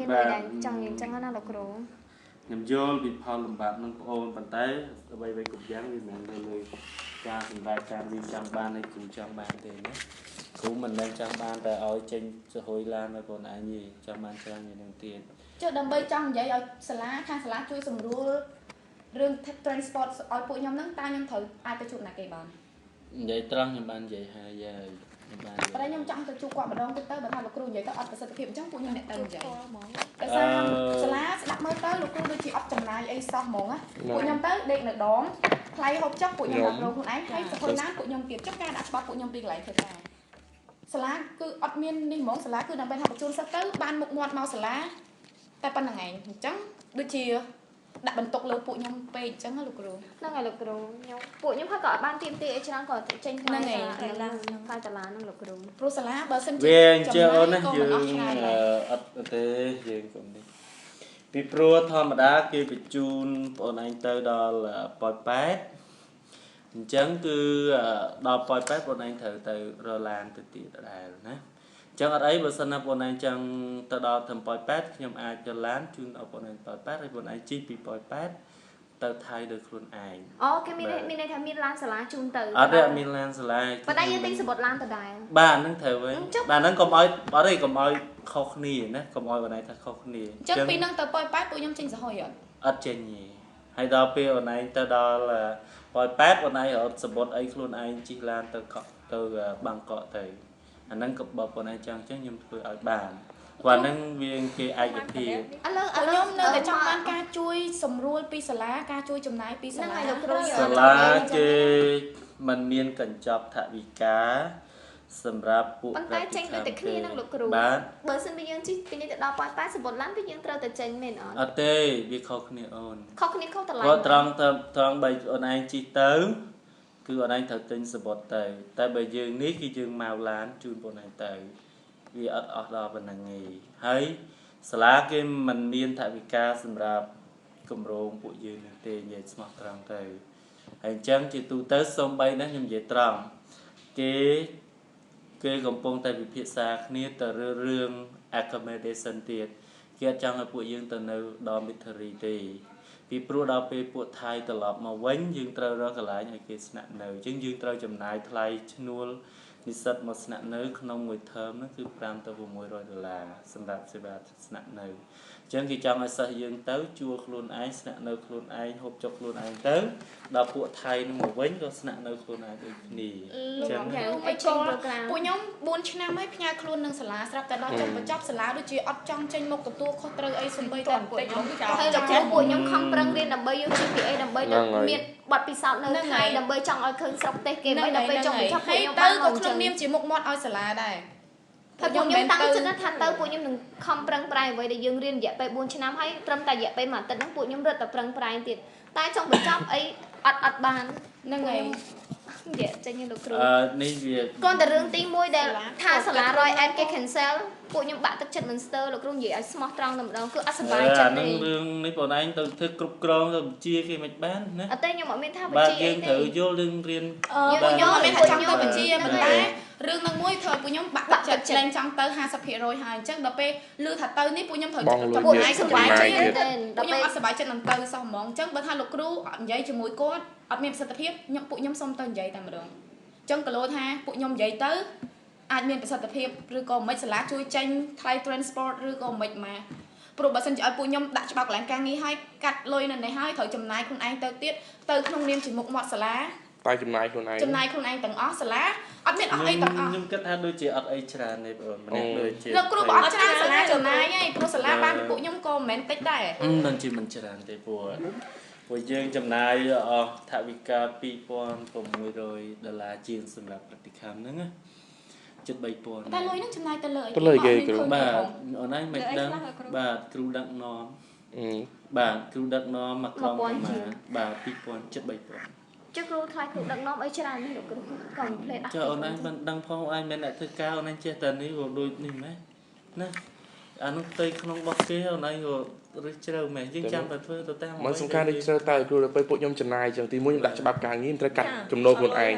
មានលុយដែរចង់និយាយអញ្ចឹងណាលោកគ្រូ។ ខ្ញុំយល់ពីផលលំបាកនឹងបងអូនប៉ុន្តែអ្វីៗគ្រប់យ៉ាងវាមិនមែននៅលើការសម្រេចការយើងចង់បាននៃគ្រូចង់បានទេណា។គ្រូមិនមែនចង់បានតែឲ្យចេញសហុយឡានឲ្យបងឯងទេចង់បានច្រើនជាងនឹងទៀត។ ចុះដើម្បីចង់និយាយឲ្យសាលាខាងសាលាជួយសម្រួលរឿង transport ឲ្យពួកខ្ញុំហ្នឹងតើខ្ញុំត្រូវអាចទៅជួបណាគេបាន? និយាយត្រង់ខ្ញុំបាននិយាយហើយហើយខ្ញុំបាន ប៉ុន្តែខ្ញុំចង់ទៅជួបគាត់ម្ដងទៀតទៅបើថាលោកគ្រូនិយាយទៅអត់ប្រសិទ្ធភាពអញ្ចឹងពួកខ្ញុំអ្នកទៅនិយាយដោយសារសាលាស្ដាប់មើលទៅលោកគ្រូដូចជាអត់ចំណាយអីសោះហ្មងណាពួកខ្ញុំទៅដេកនៅដងថ្លៃហូបចុកពួកខ្ញុំរកខ្លួនឯងហើយសភុយឡានពួកខ្ញុំទៀតចុះការដាក់ច្បាប់ពួកខ្ញុំពីកន្លែងធ្វើការសាលាគឺអត់មាននេះហ្មងសាលាគឺដើម្បីថាបញ្ជូនសិស្សទៅបានមុខមាត់មកសាលាតែប៉ុណ្្នឹងឯងអញ្ចឹងដូចជាដាក់បន្ទុកលើពួកខ្ញុំពេកអញ្ចឹងណាលោកគ្រូ។ ហ្នឹងហើយលោកគ្រូខ្ញុំពួកខ្ញុំហើយក៏អត់បានទៀមទាអីច្រើនក៏ចេញថ្លៃថ្លៃតាឡាហ្នឹងលោកគ្រូ។ ព្រោះសាលាបើសិនជា វាអញ្ចឹងអូនណា ក៏ យើ មិនអ ង ស់ច្រើនដែរ អត់ទេយើងកុំនេះពីព្រោះធម្មតាគេបញ្ជូនបងឯងទៅដល់ប៉ោយប៉ែតអញ្ចឹងគឺដល់ប៉ោយប៉ែតបងឯងត្រូវទៅរឡានទៅទៀតដែរណាអញ្ចឹងអត់អីបើសិនណាបងឯងចង់ទៅដល់ត្រឹមប៉ោយប៉ែតខ្ញុំអាចទៅឡានជូនដល់បងឯងប៉ោយប៉ែតហើយបងឯងជិះពីប៉ោយប៉ែតទៅថៃដោយខ្លួនឯង។ អូគេមានមានន័យថាមានឡានសាលាជូនទៅ? អត់ទេអត់មានឡានសាលា។ ប៉ុន្តែយើងទិញសំបុត្រឡានទៅដែរ។ បាទហ្នឹងត្រូវហើយបាទហ្នឹងកុំឲ្យអត់ទេកុំឲ្យខុសគ្នាណាកុំឲ្យបងឯងថាខុសគ្នា។ អញ្ចឹងពីហ្នឹងទៅប៉ោយប៉ែតពួកខ្ញុំចេញសហុយអត់? អត់ចេញទេហើយដល់ពេលអូនឯងទៅដល់ប៉ោយប៉ែតអូនឯងរត់សំបុត្រអីខ្លួនឯងជិះឡានទៅកក់ទៅបាងកកទៅអាហ្នឹងក៏បើបងឯងចង់អញ្ចឹងខ្ញុំធ្វើឲ្យបានព្រោះអាហ្នឹងវាគេឯកភាព។ ឥឡូវ ពួកខ្ញុំនៅតែចង់បានការជួយសម្រួលពីសាលាការជួយចំណាយពីសា ហ្នឹង លា ហើយលោកគ្រូ។ សាលាគេมันមានកញ្ចប់ថវិកាសម្រាប់ពួក ប៉ុន្តែចេញដូចតែគ្នានឹងលោកគ្រូ។ បាទ។ បើសិនបើយើងជិះពីនេះទៅដល់ប៉ោយប៉ែតសំបុត្រឡានពីយើងត្រូវតែចេញមែនអត់? អត់ទេវាខុសគ្នាអូន។ ខុសគ្នាខុសតម្លៃ។ ព្រោះត្រង់ទៅត្រង់បីអូនឯងជិះទៅគឺអូនឯងត្រូវទិញសំបុត្រទៅតែបើយើងនេះគឺយើងមកឡានជូនបងឯងទៅវាអត់អស់ដល់ប៉ុណ្្នឹងទេហើយសាលាគេមិនមានថវិកាសម្រាប់គម្រោងពួកយើងនោះទេនិយាយស្មោះត្រង់ទៅហើយអញ្ចឹងជាទូទៅសំបីណាខ្ញុំនិយាយត្រង់គេគេកំពុងតែពិភាក្សាគ្នាទៅលើរឿង accommodation ទៀតគេអត់ចង់ឲ្យពួកយើងទៅនៅ dormitory ទេពីព្រោះដល់ពេលពួកថៃត្រឡប់មកវិញយើងត្រូវរកកន្លែងឲ្យគេស្នាក់នៅអញ្ចឹងយើងត្រូវចំណាយថ្លៃឈ្នួលនិស្សិតមកស្នាក់នៅក្នុងមួយ term ហ្នឹងគឺ5ទៅ600ដុល្លារសម្រាប់សេវាស្នាក់នៅអញ្ចឹងគេចង់ឲ្យសិស្សយើងទៅជួលខ្លួនឯងស្នាក់នៅខ្លួនឯងហូបចុកខ្លួនឯងទៅដល់ពួកថៃនឹងមកវិញក៏ស្នាក់នៅខ្លួនឯងដូចគ្នាអញ្ចឹង លោកគ្រូមិនចូលពួកខ្ញុំ4ឆ្នាំហើយផ្ញើខ្លួននឹងសាលាស្រាប់តែដល់ចុងបញ្ចប់សាលាដូចជាអត់ចង់ចេញមុខទទួលខុសត្រូវអីសំបីតែបន្តិចហ្មងគឺ ហើយលោកគ្រូពួកខ្ញុំខំប្រឹងរៀនដើម្បីយក GPA ដើម្បីទៅមានបទពិសោធន៍នៅថៃដើម្បីចង់ឲ្យឃើញស្រុកទេសគេមិនដល់ពេលចុងបញ្ចប់ពួក ហើយ ខ្ញុំ ទៅ បានមក ក៏ក្នុងនាមជាមុខមាត់ឲ្យសាលាដែរ។ ហើយពួកខ្ញុំតាំងចិត្តថាទៅពួកខ្ញុំនឹងខំប្រឹងប្រែងអ្វីដែលយើងរៀនរយៈពេល4ឆ្នាំហើយត្រឹមតែរយៈពេលមួយអាទិត្យហ្នឹងពួកខ្ញុំរត់តែប្រឹងប្រែងទៀតតែចុងបញ្ចប់អីអត់អត់បាន ហ្នឹងហើយ និយាយចេញលោកគ្រូ។ អឺនេះវា គ្រាន់តែរឿងទី1ដែលថាសាលា Roy and គេ cancel ពួកខ្ញុំបាក់ទឹកចិត្តមិនស្ទើរលោកគ្រូនិយាយឲ្យស្មោះត្រង់តែម្ដងគឺអត់សប្បាយចិត្ត អា ទេ នឹងរឿងនេះបងឯងទៅធ្វើគ្រប់គ្រងទៅបញ្ជាគេមិនបានណា។ អត់ទេខ្ញុំអត់មានថា បាទ បញ្ជា យើង អីទេ ត្រូវយល់រឿងរៀន។ អឺពួកខ្ញុំអត់មានថាចង់ទៅបញ្ជាប៉ុន្តែរឿងនឹងមួយធ្វើឲ្យពួកខ្ញុំបាក់ទឹកចិត្តលែងចង់ទៅ50%ហើយអញ្ចឹងដល់ពេលឮថាទៅនេះពួកខ្ញុំត្រូវ បងលុយ ពួកឯងសប្បាយចិត្ត ទេ ពួក ដល់ពេល ខ្ញុំអត់សប្បាយចិត្តនឹងទៅសោះហ្មងអញ្ចឹងបើថាលោកគ្រូអត់និយាយជាមួយគាត់អត់មានប្រសិទ្ធភាពខ្ញុំពួកខ្ញុំសុំទៅនិយាយតែម្ដងអញ្ចឹងគីឡូថាពួកខ្ញុំនិយាយទៅអាចមានប្រសិទ្ធភាពឬក៏មិនសាលាជួយចេញថ្លៃ transport ឬក៏មិនមកព្រោះបើសិនជាឲ្យពួកខ្ញុំដាក់ច្បាប់កន្លែងការងារឲ្យកាត់លុយនៅនេះហើយត្រូវចំណាយខ្លួនឯងទៅទៀតទៅក្នុងនាមជាមុខមាត់សាលា តែចំណាយខ្លួនឯង ចំណាយខ្លួនឯងទាំងអស់សាលាអត់មានអស់អីទាំងអស់ ខ្ញុំគិតថាដូចជាអត់អីច្រើនទេបងម្នាក់ដូចជា លោកគ្រូបើអត់ច្រើនសាលាចំណាយហើយព្រោះសាលាបានពីពួកខ្ញុំក៏មិនមែនតិចដែរ។ មិនជាមិនច្រើនទេព្រោះពួកយើងចំណាយអស់ថវិកា2600ដុល្លារជាងសម្រាប់ប្រតិកម្មហ្នឹងណាជិត3000 តែលុយហ្នឹងចំណាយទៅលើអី? ទៅលើគេគ្រូ? បាទអូនឯងមិនដឹងបាទគ្រូដឹកនាំ អឺ បាទគ្រូដឹកនាំមកក្រុមប្រមាណបាទ2000ជិត3000 ចុះគ្រូថ្លៃគ្រូដឹកនាំអីច្រើននេះលោកគ្រូកុំភ្លេចអត់ ចុះអូនឯងមិនដឹងផងអូនឯងមិនអ្នកធ្វើការអូនឯងចេះតែនេះក៏ដូចនេះម៉េះណាអានោះផ្ទៃក្នុងរបស់គេអូនឯងក៏រឹសជ្រៅម៉េះយើងចាំតែធ្វើទៅតាម មិនសំខាន់ដូចជ្រើតែគ្រូដល់ពេលពួកខ្ញុំចំណាយចឹងទីមួយខ្ញុំដាក់ច្បាប់ការងារខ្ញុំត្រូវកាត់ចំណូលខ្លួនឯង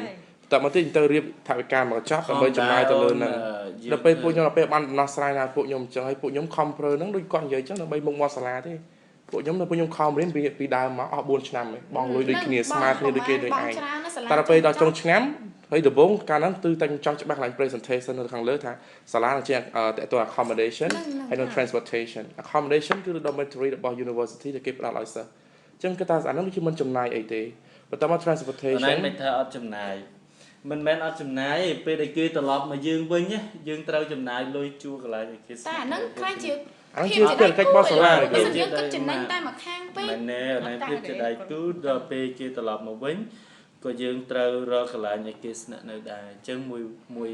តែមកទៀតទៅរៀបថវិកាមកកញ្ចប់ដើម្បីចំណាយទៅលើហ្នឹងដល់ពេលពួកខ្ញុំដល់ពេលបានដំណោះស្រាយណាពួកខ្ញុំអញ្ចឹងហើយពួកខ្ញុំខំព្រើហ្នឹងដូចគាត់និយាយអញ្ចឹងដើម្បីមុខមាត់សាលាទេពួកខ្ញុំដល់ពួកខ្ញុំខំរៀនពីដើមមកអស់4ឆ្នាំហើយបងលុយដូចគ្នាស្មើគ្នាដូចគេដូចឯងតែដល់ពេលដល់ចុងឆ្នាំហើយដំបូងកាលហ្នឹងគឺតែខ្ញុំចង់ច្បាស់កន្លែង presentation នៅខាងលើថាសាលានឹងជាតទៅ accommodation ហើយនិង transportation accommodation គឺ dormitory របស់ university ដែលគេផ្ដល់ឲ្យសិស្សអញ្ចឹងគឺថាអាហ្នឹងដូចជាមិនចំណាយអីទេបន្ទាប់មក transportation មិនថាអត់ចំណាយមិនមែនអត់ចំណាយទេពេលដែលគេត្រឡប់មកយើងវិញយើងត្រូវចំណាយលុយជួលកន្លែងឲ្យគេ តែអាហ្នឹងខ្លាចជា អាហ្នឹងជាភារកិច្ចរបស់សាលា បើសិនយើងគិតចំណេញតែមួយខាងពេក មែនទេអានេះភាពជាដៃគូដល់ពេលគេត្រឡប់មកវិញក៏យើងត្រូវរកកន្លែងឲ្យគេស្នាក់នៅដែរអញ្ចឹងមួយមួយ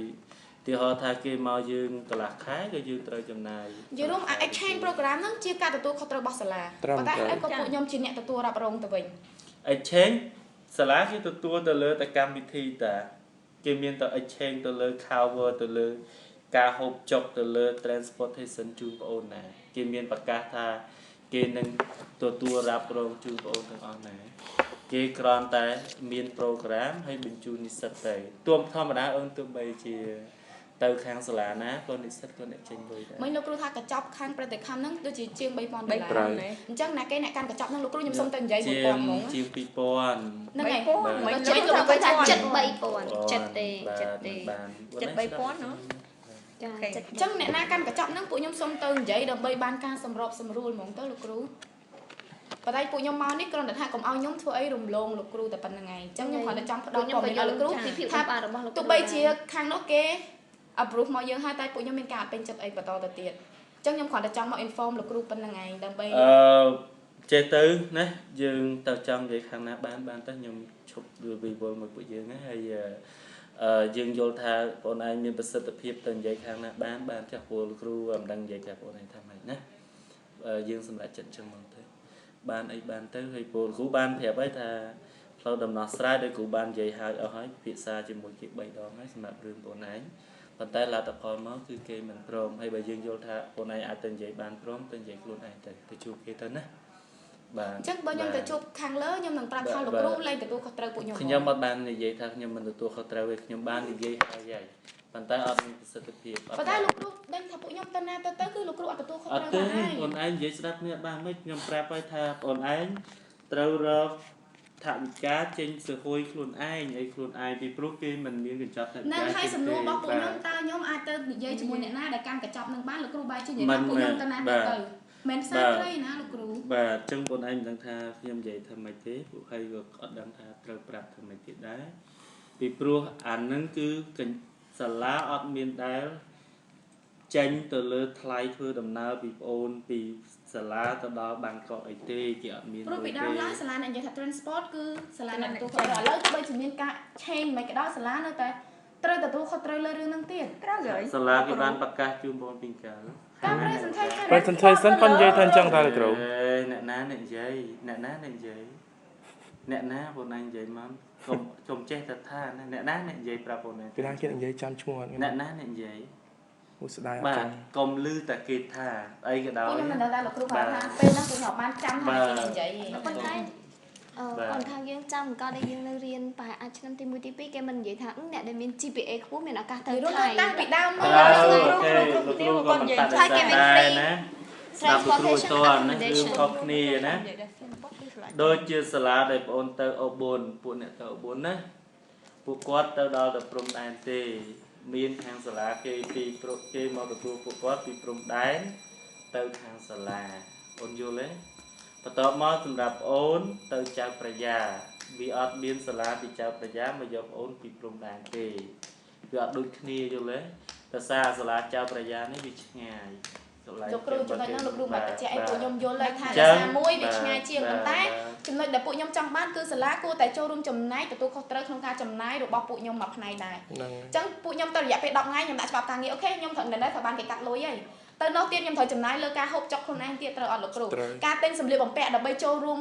ទីហោថាគេមកយើងកន្លះខែក៏យើងត្រូវចំណាយ និយាយរួមអា exchange program ហ្នឹងជាការទទួលខុសត្រូវរបស់សាលាប៉ុន្តែអីក៏ពួកខ្ញុំជាអ្នកទទួលរ៉ាប់រងទៅវិញ exchange សាលាគេទទួលទៅលើតែកម្មវិធីតាគេមានតែ exchange ទៅលើ cover ទៅលើការហូបចុកទៅលើ transportation ជូនប្អូនណាគេមានប្រកាសថាគេនឹងទទួលរ៉ាប់រងជូនប្អូនទាំងអស់ណាគេគ្រាន់តែមាន program ហើយបញ្ជូននិស្សិតទៅទួមធម្មតាអូនទោះបីជាទៅខាងសាលាណាក៏និស្សិតក៏អ្នកចេញលុយដែរ មិញលោកគ្រូថាកញ្ចប់ខាងប្រតិកម្មហ្នឹងដូចជាជាង3000ដុល្លារអញ្ចឹងណាគេអ្នកកាន់កញ្ចប់ហ្នឹងលោកគ្រូខ្ញុំសុំទៅនិយាយ1000ហ្មង ជាង2000 ហ្នឹងហើយ មិញលោកគ្រូថាចិត្ត3000ចិត្តទេចិត្តទេ ចិត្ត3000ណោះ ចាចិត្ត អញ្ចឹងអ្នកណាកាន់កញ្ចប់ហ្នឹងពួកខ្ញុំសុំទៅនិយាយដើម្បីបានការសម្របសម្រួលហ្មងទៅលោកគ្រូប៉ុន្តែពួកខ្ញុំមកនេះគ្រាន់តែថាកុំឲ្យខ្ញុំធ្វើអីរំលងលោកគ្រូតែប៉ុណ្្នឹងឯងអញ្ចឹងខ្ញុំគ្រាន់តែចង់ផ្ដល់ព័ត៌មានឲ្យលោកគ្រូ ពីភាពថារបស់លោក ទោះបីជាខាងនោះគេ approve មកយើងហើយតែពួកខ្ញុំមានការអត់ពេញចិត្តអីបន្តទៅទៀតអញ្ចឹងខ្ញុំគ្រាន់តែចង់មក inform លោកគ្រូប៉ុណ្្នឹងឯងដើម្បី អឺចេះទៅណាយើងទៅចង់និយាយខាងណាបានបានទៅខ្ញុំឈប់វិវល់មួយពួកយើងណាហើយអឺយើងយល់ថាបងឯងមានប្រសិទ្ធភាពទៅនិយាយខាងណាបានបានចាស់ព្រោះលោកគ្រូមិនដឹងនិយាយថាបងឯងថាម៉េចណាយើងសម្រេចចិត្តចឹងមកទៅបានអីបានទៅហើយពលគ្រូបានប្រាប់ហើយថាផ្លូវដំណោះស្រាយដោយគ្រូបាននិយាយហើយអស់ហើយពិភាក្សាជាមួយគេ3ដងហើយសម្រាប់រឿងបងឯងប៉ុន្តែលទ្ធផលមកគឺគេមិនព្រមហើយបើយើងយល់ថាបងឯងអាចទៅនិយាយបានព្រមទៅនិយាយខ្លួនឯងទៅទៅជួបគេទៅណាបាទ អញ្ចឹងបើខ្ញុំទៅជួបខាងលើខ្ញុំនឹងប្រាប់ថាលោកគ្រូលែងទទួលខុសត្រូវពួកខ្ញុំ ខ្ញុំអត់បាននិយាយថាខ្ញុំមិនទទួលខុសត្រូវទេខ្ញុំបាននិយាយហើយហើយប៉ុន្តែអត់មានប្រសិទ្ធភាព ប៉ុន្តែលោកគ្រូដឹងថាពួកខ្ញុំទៅណាទៅទៅគឺលោកគ្រូអត់ទទួលខុស អត់ទេ ត្រូវហើយ អូនឯងនិយាយស្ដាប់គ្នាបានមិនខ្ញុំប្រាប់ហើយថាអូនឯងត្រូវរកថវិកាចេញសហួយខ្លួនឯងឲ្យខ្លួនឯងពីព្រោះគេមិនមានកញ្ចប់ថវិកា នឹងហើយសំណួររបស់ពួកខ្ញុំតើខ្ញុំអាចទៅនិយាយជាមួយអ្នកណាដែលកាន់កញ្ចប់នឹងបានលោកគ្រូបែរជានិយាយថាពួកខ្ញុំទៅណាទៅទៅមិនផ្សារត្រីណាលោកគ្រូ បាទអញ្ចឹងបងឯងមិនដឹងថាខ្ញុំនិយាយថាម៉េចទេពួកហើយក៏អត់ដឹងថាត្រូវប្រាប់ថាម៉េចទៀតដែរពីព្រោះអានឹងគឺសាលាអត់មានដែលចេញទៅលើថ្លៃធ្វើដំណើរពីប្អូនពីសាលាទៅដល់បាងកកអីទេគេអត់មាន ព្រោះពីដើមឡើយសាលាអ្នកនិយាយថា transport គឺសាលាអ្នកទទួលខុសត្រូវឥឡូវទោះបីជាមានការ change មិនក៏ដោយសាលានៅតែត្រូវទទួលខុសត្រូវលើរឿងហ្នឹងទៀត ត្រូវហើយ សាលាគេបានប្រកាសជូនបងពីកាល ការ presentation presentation គាត់និយាយថាអញ្ចឹងតើលោកគ្រូ អ្នកណាអ្នកនិយាយអ្នកណាអ្នកនិយាយអ្នកណាបងឯងនិយាយមកកុំកុំចេះតែថាណាអ្នកណាអ្នកនិយាយប្រាប់បងឯង ពីណាគេនិយាយចាំឈ្មោះអត់ អ្នកណាអ្នកនិយាយ អូស្ដាយអត់ បាទ ចាំ កុំលឺតែគេថាអីក៏ដោយ ពួកខ្ញុំមិនដឹងដែរលោកគ្រូគាត់ថាពេលហ្នឹងពួកខ្ញុំបានចាំថាគេនិយាយ ប៉ុន្តែអឺគាត់ខាងយើងចាំក៏ដែលយើងនៅរៀនប្រហែលអាចឆ្នាំទី1ទី2គេមិននិយាយថាអ្នកដែលមាន GPA ខ្ពស់មានឱកាសទៅ រួម ថៃ តាំងពីដើមមក OK លោកគ្រូក៏មិនបដិសេធដែរណាស្ដាប់លោកគ្រូតើណារឿងខុសគ្នាណាដូចជាសាលាដែលបងអូនទៅអូប៊ុនពួកអ្នកទៅអូប៊ុនណាពួកគាត់ទៅដល់ទៅព្រំដែនទេមានខាងសាលាគេពីព្រគេមកទទួលពួកគាត់ពីព្រំដែនទៅខាងសាលាអូនយល់ទេបន្ទាប់មកសម្រាប់អូនទៅចៅប្រយាវាអត់មានសាលាពីចៅប្រយាមកយកអូនពីព្រំដែនទេវាអត់ដូចគ្នាយល់ទេដោយសារសាលាចៅប្រយានេះវាឆ្ងាយ លោកគ្រូចំណុចហ្នឹងលោកគ្រូមិនបញ្ជាក់អីពួកខ្ញុំយល់ហើយថាដោយសារមួយវាឆ្ងាយជាងប៉ុន្តែចំណុចដែលពួកខ្ញុំចង់បានគឺសាលាគួរតែចូលរួមចំណែកទទួលខុសត្រូវក្នុងការចំណាយរបស់ពួកខ្ញុំមួយផ្នែកដែរ ហ្នឹង អញ្ចឹងពួកខ្ញុំទៅរយៈពេល10ថ្ងៃខ្ញុំដាក់ច្បាប់ការងារ OK ខ្ញុំត្រូវនៅត្រូវបានគេកាត់លុយហើយទៅនោះទៀតខ្ញុំត្រូវចំណាយលើការហូបចុកខ្លួនឯងទៀតត្រូវអត់លោកគ្រូការទិញសម្លៀកបំពាក់ដើម្បីចូលរួម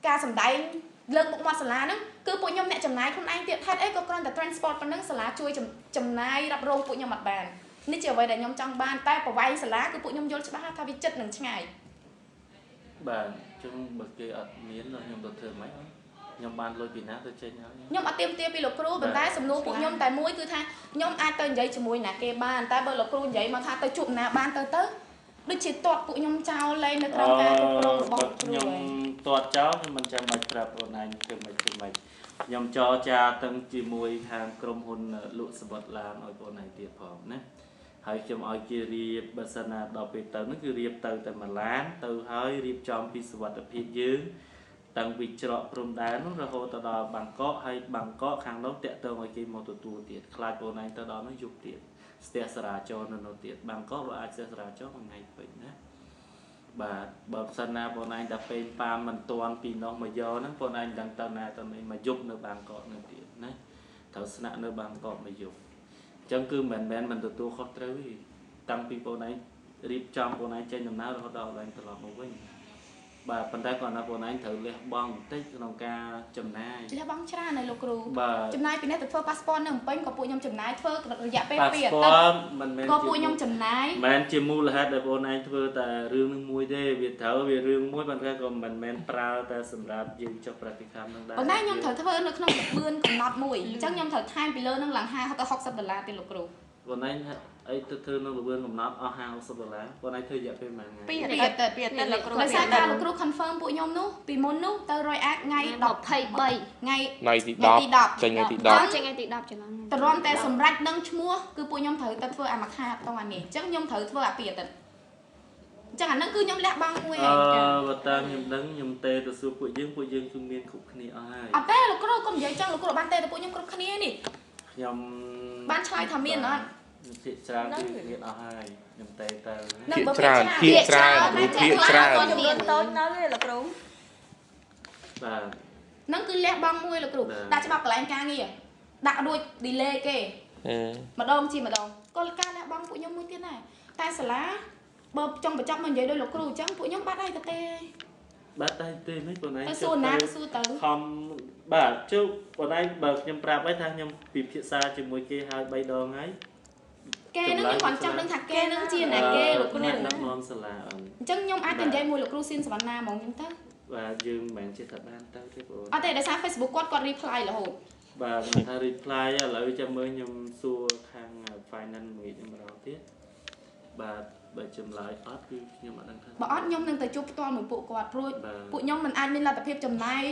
ការសម្ដែងលើកមុខមាត់សាលាហ្នឹងគឺពួកខ្ញុំអ្នកចំណាយខ្លួនឯងទៀតហេតុអីក៏គ្រាន់តែ transport ប៉ុណ្ណឹងសាលាជួយចំណាយរ៉ាប់រងពួកខ្ញុំអត់បាននេះជាអ្វីដែលខ្ញុំចង់បានតែប្រវែងសាលាគឺពួកខ្ញុំយល់ច្បាស់ថាវាចិត្តនឹងឆ្ងាយ បាទអញ្ចឹងបើគេអត់មានខ្ញុំទៅធ្វើម៉េចអត់ ខ្ញុំបានលុយពីណាទៅចេញហើយ ខ្ញុំអត់ទាមទារពីលោកគ្រូប៉ុន្តែសំណួរពួកខ្ញុំតែមួយគឺថាខ្ញុំអាចទៅនិយាយជាមួយណាគេបានតែបើលោកគ្រូនិយាយមកថាទៅជួបណាបានទៅទៅដូចជាទាត់ពួកខ្ញុំចោលលែងនៅក្រោមការគ្រប់គ្រងរបស់លោកគ្រូ ខ្ញុំ ហើយ ទាត់ចោលខ្ញុំមិនចាំបាច់ប្រាប់អូនឯងធ្វើម៉េចធ្វើម៉េចខ្ញុំចរចាទាំងជាមួយខាងក្រុមហ៊ុនលក់សំបុត្រឡានឲ្យបងឯងទៀតផងណាហើយខ្ញុំឲ្យគេរៀបបើសិនណាដល់ពេលទៅហ្នឹងគឺរៀបទៅតែមួយឡានទៅហើយរៀបចំពីសុវត្ថិភាពយើងតាំងពីច្រកព្រំដែននោះរហូតទៅដល់បាងកកហើយបាងកកខាងនោះតាក់ទងឲ្យគេមកទទួលទៀតខ្លាចបងឯងទៅដល់នោះយប់ទៀតស្ទះសារាចរណ៍នៅនោះទៀតបាងកកវាអាចស្ទះសារាចរណ៍មួយថ្ងៃពេញណា បាទបើសិនណាបងឯងដល់ពេលប៉ាមិនទាន់ពីនោះមកយកហ្នឹងបងឯងមិនដឹងទៅណាទៅណីមកយប់នៅបាងកកនឹងទៀតណាត្រូវស្នាក់នៅបាងកកមកយប់អញ្ចឹងគឺមិនមែនមិនទទួលខុសត្រូវទេតាំងពីបងឯងរៀបចំបងឯងចេញដំណើររហូតដល់បងឯងត្រឡប់មកវិញបាទប៉ុន្តែគាត់ថាបងឯងត្រូវលះបង់បន្តិចក្នុងការចំណាយ លះបង់ច្រើនហើយលោកគ្រូ បាទ ចំណាយពីនេះទៅធ្វើប៉ាសពតនៅភ្នំពេញក៏ពួកខ្ញុំចំណាយធ្វើរយៈពេល ប៉ា 2អាទិត្ សព យ តមិនមែន ក៏ពួកខ្ញុំចំណាយ មិនជាមូលហេតុដែលបងឯងធ្វើតែរឿងនឹងមួយទេវាត្រូវវារឿងមួយប៉ុន្តែក៏មិនមែនប្រើតែសម្រាប់យើងចុះប្រតិកម្មនឹងដែរ ប៉ុន្តែខ្ញុំត្រូវធ្វើនៅក្នុងល្បឿនកំណត់មួយអញ្ចឹងខ្ញុំត្រូវថែមពីលើនឹងឡើង50ទៅ60ដុល្លារទៀតលោកគ្រូ បងឯងអីទៅធ្វើនៅល្បឿនកំណត់អស់50ដុល្លារបងឯងធ្វើរយៈពេលប៉ុន្មានថ្ងៃ ពីរអាទិត្យពីរអាទិត្យលោកគ្រូ ដោយសារការលោកគ្រូ confirm ពួកខ្ញុំនោះពីមុននោះទៅរយអាចថ្ងៃ10 23 ថ្ងៃ ថ្ងៃទី ថ្ងៃទី 10 10 ចេញថ្ងៃទី ចេញថ្ងៃទី10ច្រឡំ ទ្រាំតែសម្រាប់ដឹងឈ្មោះគឺពួកខ្ញុំត្រូវទៅធ្វើអាមួយខែអត់តនេះអញ្ចឹងខ្ញុំត្រូវធ្វើអាពីរអាទិត្យអញ្ចឹងអាហ្នឹងគឺខ្ញុំលះបង់មួយ អឺ ហើយ បើតាមខ្ញុំដឹងខ្ញុំទេទៅសួរពួកយើងពួកយើងគឺមានគ្រប់គ្នាអស់ហើយ អត់ទេលោកគ្រូកុំនិយាយចឹងលោកគ្រូបានទេទៅពួកខ្ញុំគ្រប់គ្នានេះ ខ្ញុំ បានឆ្លើយថាមានអត់ ភាគច្រើនគឺមានអស់ហើយខ្ញុំទេទៅ 10ភាគច្រើនភាគច្រើនភាគច្រើន ចំនួនតូចនៅទេលោកគ្រូ បាទ ហ្នឹងគឺលះបង់មួយលោកគ្រូ បាទ ដាក់ច្បាប់កន្លែងការងារដាក់រួច delay គេ អឺ ម្ដងជាម្ដងក៏ការលះបង់ពួកខ្ញុំមួយទៀតដែរតែសាលាបើចង់បញ្ចប់មកនិយាយដោយលោកគ្រូអញ្ចឹងពួកខ្ញុំបាត់ហើយទៅទេ បាទតែទេមិនបងឯង ទៅសួរណាទៅសួរទៅ ខំបាទជុបងឯងបើខ្ញុំប្រាប់ហើយថាខ្ញុំពិភាក្សាជាមួយគេហើយ3ដងហើយ គេនឹងខ្ញុំគ្រាន់ចង់ដឹងថាគេនឹងជាអ្នកគេលោកគ្រូ អ្នកដឹកនាំសាលាអ អញ្ចឹងខ្ញុំអាចទៅនិយាយមួយលោកគ្រូស៊ិនសវណ្ណាហ្មងអញ្ចឹងទៅ បាទយើងមិនមែនចេះតែបានទៅទេបង អត់ទេដោយសារ Facebook គាត់គាត់ reply រហូត បាទមិនថា reply ឥឡូវចាំមើលខ្ញុំសួរខាង finance មួយនេះម្ដងទៀតបាទបើចម្លើយអត់គឺខ្ញុំអត់ដឹងថា បើអត់ខ្ញុំនឹងទៅជួបផ្ទាល់មួយពួកគាត់ព្រោះ បាទ ពួកខ្ញុំមិនអាចមានលទ្ធភាពចំណាយ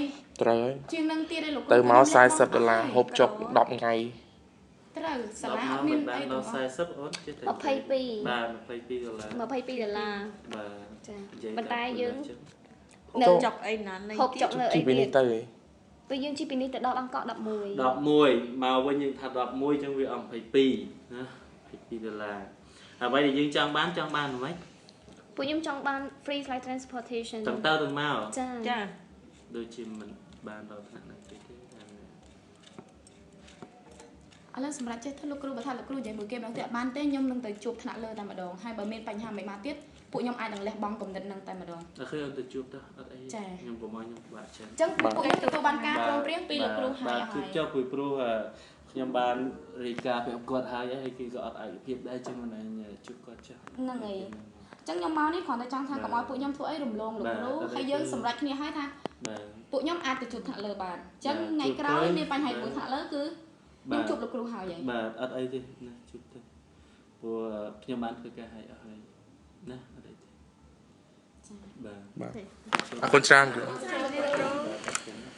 ត្រូវហើយ ជាងនឹងទៀតទេលោកគ្រូ ទៅមក40ដុល្លារហូបចុក10ថ្ងៃ ត្រូវសាលាអ 10 ត់មាន បាន អី ដល់ ទាំងអស់ 40អូនចេះតែ 22 បាទ22ដុល្លារ 22ដុល្លារ បាទ ចា និយាយ ប៉ុន្តែយើង តាមចឹង នៅ ចុកអីណានេះ ហូបចុកនៅ ជី អីទៀត ពីនេះទៅឯង ពេលយើងជិះពីនេះទៅដល់បាងកក11 11មកវិញយើងថា11ចឹងវាអស់22ណា22ដុល្លារអ្វីដែលយើងចង់បានចង់បានហ្មង ពួកខ្ញុំចង់បាន free flight transportation ទាំងទៅទាំងមក ចា ចា ដូចជាមិនបានដល់ថ្នាក់ហ្នឹងទេទេតាម ឥឡូវសម្រាប់ចេះទៅលោកគ្រូបើថាលោកគ្រូនិយាយមួយគេម្ដងទៀតអត់បានទេខ្ញុំនឹងទៅជួបថ្នាក់លើតែម្ដងហើយបើមានបញ្ហាមិនមកទៀតពួកខ្ញុំអាចនឹងលះបង់គំនិតនឹងតែម្ដង តែឃើញអូនទៅជួបទៅអត់អី ចា ខ្ញុំប្រមាណខ្ញុំពិបាកចិត្ត អញ្ចឹងពួកខ្ញុំទទួលបានការព្រមព្រៀងពីលោកគ្រូហើយ បាទ អស់ហើយ ជួបចុះពីព្រោះខ្ញុំបានរាយការណ៍ប្រាប់គាត់ហើយហើយគេក៏អត់ឯកភាពដែរចឹងមិនឯងជួបគាត់ចុះ ហ្នឹងហើយអញ្ចឹងខ្ញុំមកនេះគ្រាន់តែចង់ថាកុំឲ្យពួកខ្ញុំធ្វើអីរំលងលោកគ្រូហើយយើងសម្រេចគ្នាហើយថា បាទ ពួកខ្ញុំអាចទៅជួបថ្នាក់លើបានអញ្ចឹងថ្ងៃក្រោយមានបញ្ហាជាមួយថ្នាក់លើគឺខ្ញុំជួបលោកគ្រូហើយហើយ បាទអត់អីទេណាជួបទៅព្រោះខ្ញុំបានធ្វើការហើយអស់ហើយណាអត់អីទេបាទ បាទអរគុណច្រើនគ្រូ បាទ